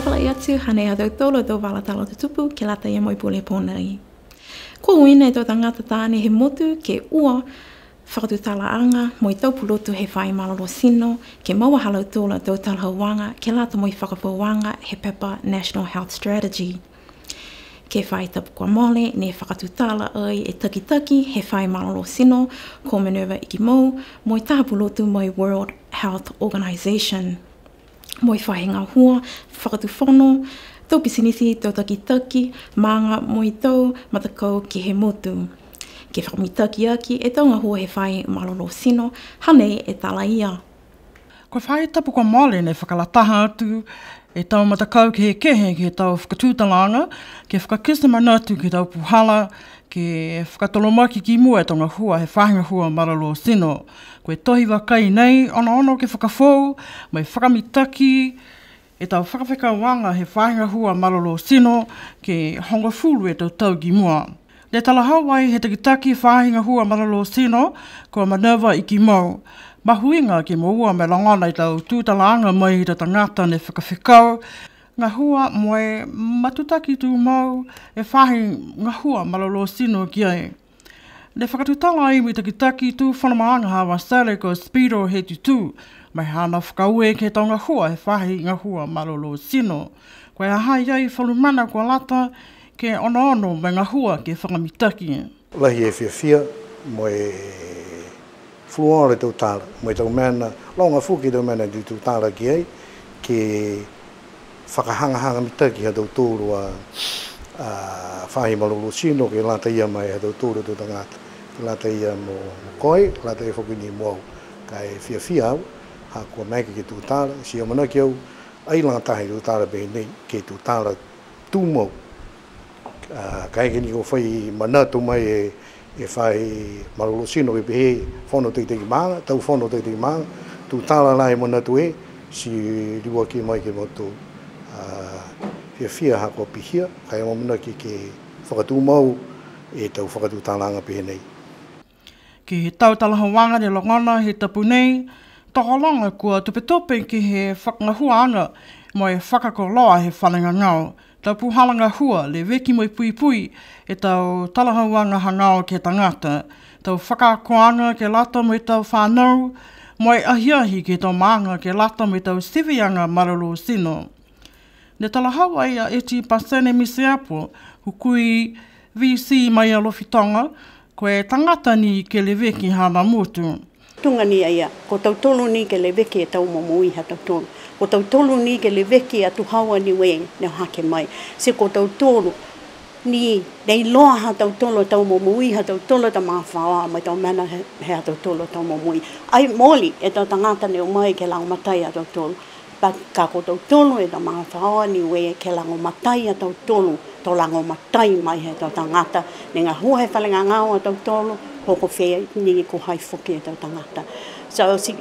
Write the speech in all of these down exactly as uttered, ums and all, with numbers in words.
Fakaalofa atu, hanei ha tautolu a tau vala tala tutupu ke lata ia mo e pule pō nei. Kua uiina e tau tagata taane he motu ke ua fakatutalaaga mo e tau pulotu he faahi malolō tino, ke moua ha lautolu a tau talahauaga ke lata mo e fakafouaga he pepa National Health Strategy. Ke he faahi tapu kua mole, ne fakatutala ai e takitaki he faahi malolō tino, ko Minerva Ikimou, mo e taha pulotu mai World Health Organization. Mo e faahi gahua fakatufono, tau pisinisi, tau takitaki, maaga mo e tau matakau ke he motu. Ke fakamitaki aki e tau gahua he faahi malolō tino, hanei e tala ia. Ko e faahi tapu kua mole ne fakalataha atu e tau matakau kehekehe ke he tau fakatutalaaga, ke fakakite manatu ke he tau puhala, ke fakatolomaki ki mua e tau gahua he faahi gahua malolō tino. Ko e tohi vakai nei, onoono ke fakafoou, mo e fakamitaki e tau fakafekauaga he faahi gahua malolō tino, ke hogofulu e tau tau ki mua. Ne talahau ai he takitaki faahi gahua malolō tino, ko Minerva Ikimou. Mahuiga ke moua mo e logona e tau tutalaaga mai he tau tagata ne fakafekau gahua mo e matutaki tumau e faahi gahua malolō tino ki ai. Ne fakatutala ai mo e takitaki tū fano maaga ha Avatele ko Speedo Hetutū, mo e haana fakaaue ke he tau gahua he faahi gahua malolō tino. Ko e ha ha i ai falu mena kua lata ke onoono mo e gahua ke fakamitaki. Lahi e fiafia mo e fulufuluola e tau tala, mo e tau mena, loga foki e tau mena ne tutala ki ai, ke fakahagahaga mitaki ha tautolu a, a, faahi malolō tino, ke lata ia mo e ha tautolu a tau tagata, ke lata ia mo, mo koe, lata ia foki ni mo au. Ka e fiafia au, ha kua maeke ke tutala, ti amanaki au, ai lagataha e tutala pehē nei, ke tutala tumau. A, kaeke ni kua fai manatu mai e, e faahi malolō tino ke pehē fono takitaki maaga, tau fono takitaki maaga, tutala la e manatu e, ti liuaki mai ke he motu. A, fiafia ha kua pihia, ka e amanaki ke fakatumau e tau fakatutalaaga pehē nei. Ke he tau talahauaga ne logona he tapu nei, tokologa kua tupetupe ke he fakagahuaaga mo e fakakoloa he fale gagao. Tau puhala gahua, leveki mo e puipui e tau talahauaga hagaao ke he tagata. Tau fakaakoaga ke lata mo e tau fanau, mo e ahiahi ke he tau maaga ke lata mo e tau siviaga malolō tino. Ne talahau ai a Eti Pasene Misiapo, hukui V C mai Alofi Toga, ko e tagata ni ke leveki haana motu. Tuga ni a ia, ko tautolu ni ke leveki e tau momoui ha tautolu. Ko tautolu ni ke leveki a Tuhaua Niue ne o hake mai. Ti ko tautolu ni, ne iloa ha tautolu a tau momoui ha tautolu a tau magafaoa mo e tau mena he, he ha tautolu a tau momoui. Ai mooli e tau tagata ne o mai ke lagomatai a tautolu. Ka, ka ko tautolu e tau magafaoa Niue ke lagomatai a tautolu, to lagomatai mai he tau tagata ne gahua he fale gagao a tautolu, hoko fē ni ko hai foki e tau tagata. So, ti,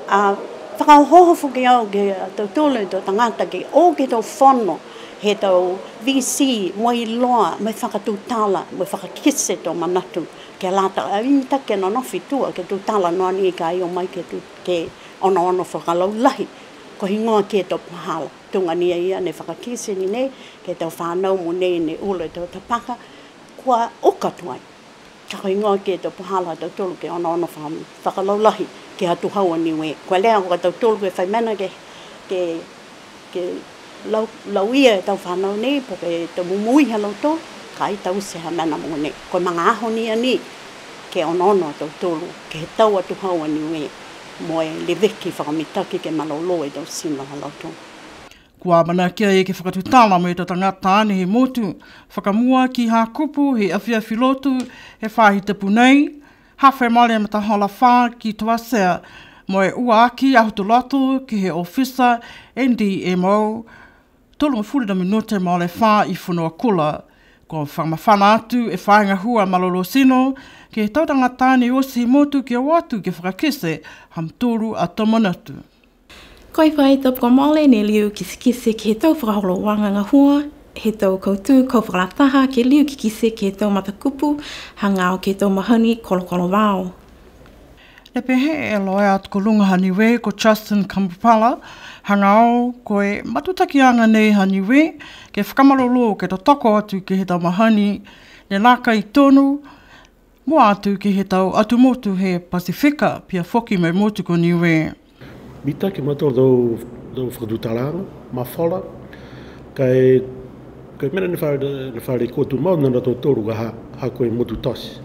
a, fakaohooho foki au ke he tautolu e tau tagata ke o ke he tau fono he tau V C, mo e iloa, mo e fakatutala, mo e fakakite e tau manatu, ke lata, a, mitaki ke nonofo i tua, ke tutala noa ni ka e o mai ke tu, ke onoono fakalaulahi. Ko e heigoa ke he tau puhala, tuga ni a ia ne fakakite ni nei, ke he tau fanau mo nei ne ula e tau tapaka, kua uka tuai. Ka ko e heigoa ke he tau puhala ha tautolu ke onoono faka-, fakalaulahi, ke he Tuhaua Niue. Kua lea ko tautolu ke fai mena ke, ke, ke lau, lauia e tau fanau nei, po ke tau momoui ha lautolu, ka e taute ha mena mo nei. Ko e magaaho ni a nei, ke onoono a tautolu, ke he tau a Tuhaua Niue, mo e leveki fakamitaki ke malolō e tau tino ha lautolu. Kua amanaki ai ke fakatutala mo e tau tagata taane he motu, fakamua ki Hakupu he afiafi Lotu he faahi tapu nei, hafa mole e matahola fā ki Tuatea, mo e ua aki Aho Tuloto ke he ofisa N D M O, tolugofulu tau minute mole fā i Fonuakula. Kua fakamafana atu e faahi gahua malolō tino, ke he tau tagata taane oti he motu ke o atu ke fakakite ha mutolu a tau manatu. Ko e faahi tapu kua mole ne liu kitekite ke he tau fakaholoaga gahua he tau kautū kau fakalataha ke liu kitekite ke he tau matakupu hagaao ke he tau mahani kolokolo vao. Ne pehē e loea tokoluga ha Niue ko Justin Kamupala, hagaao ko e matutakiaga nei ha Niue ke fakamalolō ke totoko atu ke he tau mahani ne nākai tonu, mua atu ke he tau atu motu he Pasifika, pihia foki mo e motu ko Niue. Mitaki a mautolu tau, tau fakatutalaaga, mafola, ka e, ka e mena ne fa, ne fa lekua tumau ni a tautolu ka ha, ha ko e motu tote.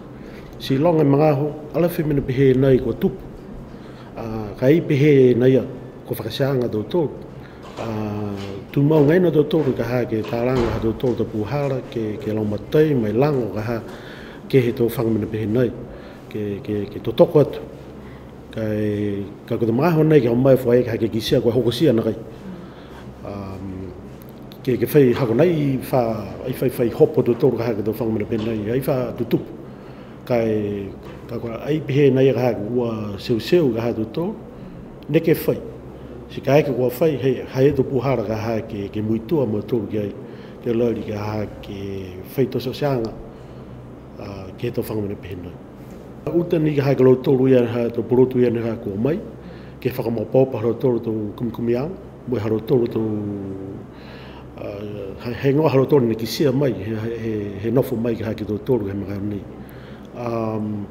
Ti loga e magaaho, ala fai mena pehē nai kua tupu. A, ka e pehē nai a, kua fakateaga a tautolu. A, tumau agaia a tautolu ka ha ke talaga ha tautolu tau puhala, ke, ke lagomatai, mo e lago ka ha, ke he tau faga mena pehē nai. Ke, ke, ke totoko atu. Ka e, ka ko e tau magaaho nei ke o mai fai ka ha ke kitia kua hokotia nākai. Um, ke, ke fai hako nai fa, ai fai, fai hopo a tautolu ka ha ke tau faga mena pehē nai, ai fa tutupu. Ka e, ka kua ai pehē nai ka ha kua teuteu ka ha a tautolu, neke fai. Ti ka e kua fai, he, ha e tau puhala ka ha ke, ke muitua a mautolu ki ai, ke lali ka ha ke fai tosoaga, a, ke he tau faga mena pehē nai. Uta ni ka ha ke lautolu ia ha tau pulotu ia ne ha kua o mai, ke fakamaopoopo ha lautolu tau kumikumiaga, mo e ha lautolu tau, a, ha, heigoa ha lautolu ne kitia mai, he, he, he, he nofo mai ka ha ke tautolu he magaaho nei. Um,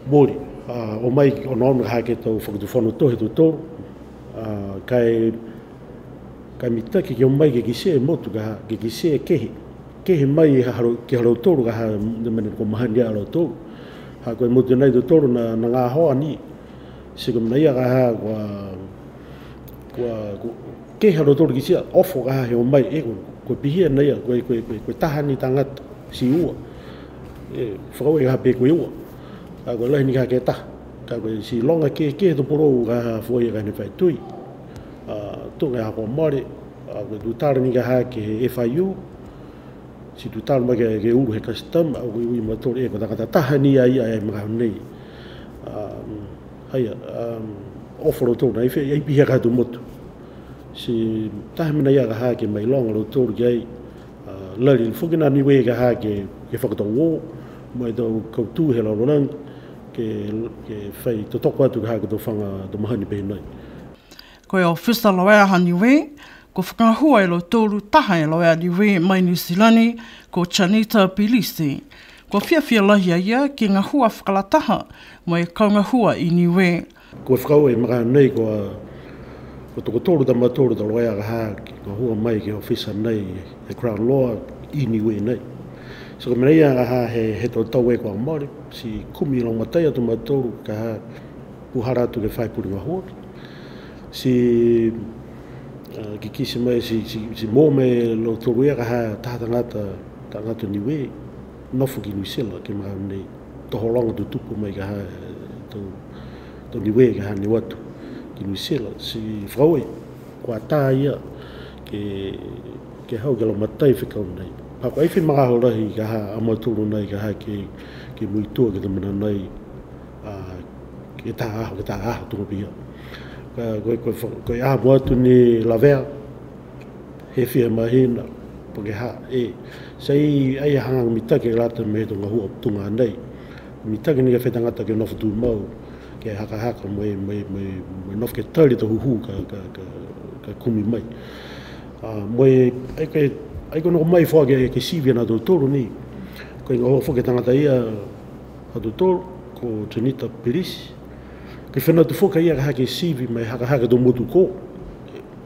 mooli, a, o mai onoono ka ha ke tau fakatufono tohi a tautolu, a, ka e, ka e mitaki ke o mai ke kitia e motu ka ha, ke kitia e kehe. Kehe mai ha lau, ke ha lautolu ka ha, ne mena kua mahani a lautolu. Ha ko e motu nai a tautolu na, na gahoa ni. Ti ko e mena ia ka ha kua, kua, kua kehe ha lautolu kitia, ofo ka ha he o mai, e, kua, kua pihia nai a, kua, kua, kua, kua taha ni tagata, ti ua. E, fakaaue ka ha pē kua ua. Ka kua lahi ni ka ha ke taha. Ka kua ti loga ke, ke he tau pulou ka ha fua ia ka ne fai tui. A, tuga e ha kua mole, a, kua tutala ni ka ha ke he F I U, ti tutala mai ke, ke ulu he custom, a, ui, ui mautolu e, ko e tagata taha ni a ia e magaaho nei. A, haia, a, ofo a lautolu nai fē, ai pihia ka ha tau motu. Ti taha mena ia ka ha ke mailoga a lautolu ki ai, a, lali foki a Niue ka ha ke, ke fakatau o, mo e tau kautū he lalolagi, ke, ke fai totoko atu ka ha ke tau faga, tau mahani pehē nai. Ko e ofisa loea ha Niue, kua fakagahua e lautolu taha e loea Niue mai Niu Silani, ko Janita Pilisi. Kua fiafia lahi a ia ke gahua fakalataha mo e kau gahua i Niue. Kua fakaaue e magaaho nei kua, kua tokotolu a mautolu tau loea ka ha ke gahua mai ke he ofisa nei he Crown Law i Niue nei. So ko e mena ia ka ha he, he tau tau e kua mole, ti kumi lagomatai atu a mautolu ka ha puhala atu ke he faahi pule gahua. Ti, a, kikite mai, ti, ti, ti moua mai e lautolu ia ka ha taha tagata, tagata Niue, nofo ki Niu Silani, ke he magaaho nei, to hologa tutupu mai ka ha, e, tau, tau Niue ka ha ne o atu ki Niu Silani, ti fakaaue, kua tā ia, ke, ke hau ke lagomatai e fekau nei. Ha kua ai fai magaaho lahi ka ha a mautolu nei ka ha ke, ke muitua ke he tau mena nei, a, ke tā aho, ke tā aho tuga pihia. Ka, ko e, ko e fa-, ko e a mua atu ni lavea, he fiha mahina, po ke hā, e, ti ai hagahaga mitaki ke lata mo e tau gahua tuga nei. Mitaki ni ke fai tagata ke nofo tumau, ke hakahaka mo e, mo e, mo e, mo e nofo ke tali e tau hūhū ka, ka, ka, ka kumi mai. A, mo e, ai ko e, ai ko e noko mai fua ke, ke sivi a tautolu ni. Ko e gahua foki e tagata ia, ha tautolu, ko Janita Pilisi. Ke fina atu foki a ia ka ha ke sivi mo e hakahaka e tau motu ko.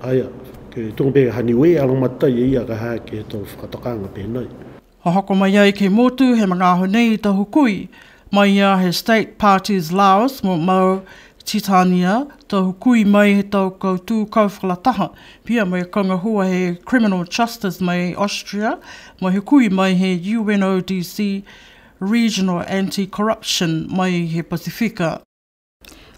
Haia, ke tuga pē ha Niue a lagomatai a ia ka ha ke he tau fakatokaaga pehē nai. Hohoko mai ai ke he motu he magaaho nei e tau hukui mai ia he State Parties Laos mo Mauritania, tau hukui mai he tau kautū kau fakalataha, pihia mo e kau gahua he Criminal Justice mai Austria, mo e hukui mai he U N O D C Regional Anti-Corruption mai he Pasifika.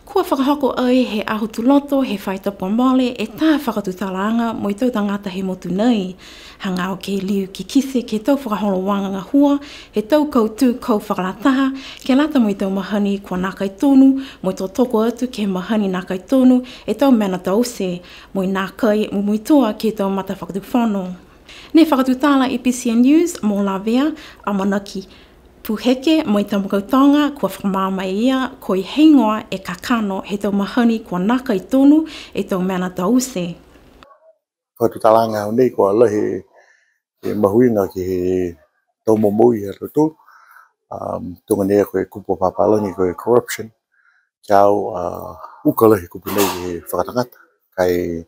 Kua fakahoko ai he aho Tuloto he faahi tapu kua mole e taha fakatutalaaga mo e tau tagata he motu nei. Hagaao ke liu kikite ke he tau fakaholoaga gahua he tau kautū kau fakalataha, ke lata mo e tau mahani kua nākai tonu, mo e totoko atu ke he mahani nākai tonu, e tau mena taute, mo e nākai mumuitua ke he tau matafakatufono. Ne fakatutala e B C N News mo Lavea Amanaki. Fuheke mo e tau makau toga kua fakamaama e ia, ko e heigoa e kakano he tau mahani kua nākai tonu e tau mena taute. Fakatutalaaga nei kua lahi e mahuiga ke he tau momoui ha tautolu. Um, tuga nei ko e kupu papālagi ko e corruption. Kia au, uh, uka lahi kupu nei ke he fakatagata. Ka e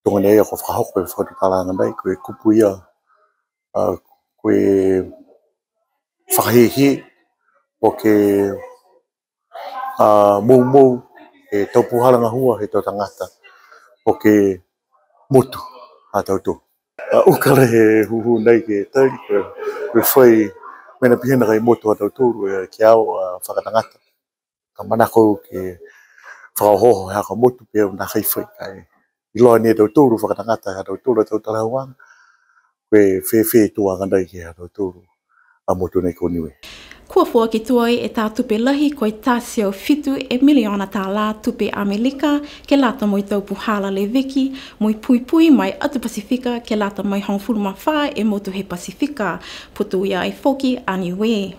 tuga nei kua fakahoko e fakatutalaaga nei, ko e kupu ia, uh, ko e fakahēhē, po ke, uh, moumou e tau puhala gahua he tau tagata, po ke motu ha tautolu. Uh, uka lahi e hūhū nei ke tali, ko e, ko e fai mena pihia nākai motu ha tautolu, uh, kia au, uh, fakatagata. Ka manako ke fakaohooho he ha ko e motu pē au nākai fai, ka e iloa ni e tautolu fakatagata ha tautolu a tau talahauaga, ko e fēfē e tuaga nei ke he ha tautolu a motu nei ko Niue. Kua foaki tuai e tā tupe lahi ko e tā e teau fitu e miliona tālā tupe Amelika ke lata mo e tau puhala leveki mo e puipui ma e atu Pasifika ke lata mo e hogofulu ma fā e motu he Pasifika, putoia ai foki a Niue.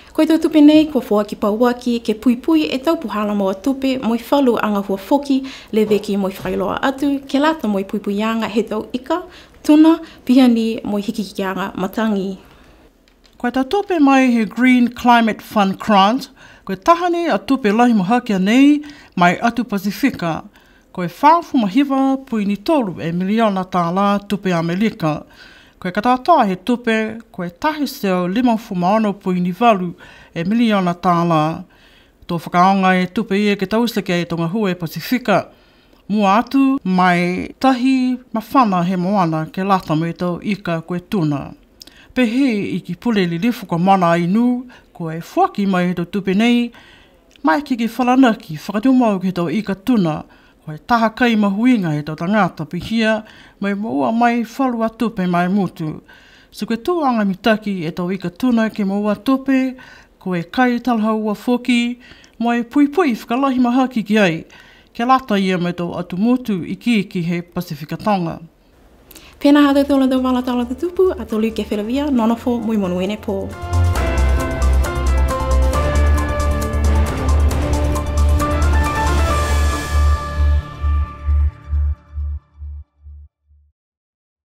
Ko e tau tupe nei kua foaki pauaki ke puipui e tau puhala moua tupe mo e falu a gahua foki, leveki mo e fakailoa atu, ke lata mo e puipuiaga he tau ika, tuna, pihia ni mo e hikihikiaga matagi. Ko e tau tupe mai he Green Climate Fund Grant, ko e taha ni a tupe lahi mahaki a nei ma e atu Pasifika, ko e fāgofulu ma hiva poini tolu e miliona tālā tupe Amelika. Ko e katoatoa he tupe, ko e taha e teau limagofulu ma ono poini valu e miliona tālā. To fakaaoga e tupe ia ke taute ki ai e tau gahua he Pasifika. Mua atu ma e tahi mafana he moana ke lata mo e tau ika ko e tuna. Pehē e Ikipule Lilifu ko Mona Ainuu, ko e foaki mai he tau tupe nei, ma e ke falanaki fakatumau ke he tau ika tuna, ko e taha kai mahuiga he tau tagata pihia, mo e moua mai falu a tupe ma e motu. Ti ko e tuaga mitaki e tau ika tuna ke moua tupe, ko e kai talahaua foki, mo e puipui fakalahi mahaki ki ai, ke lata ia mo e tau atu motu ikiiki he Pasifika Toga. Pihia ha tautolu a tau vala tala tutupu, ato liu ke feleveia, nonofo mo e monuina e pō.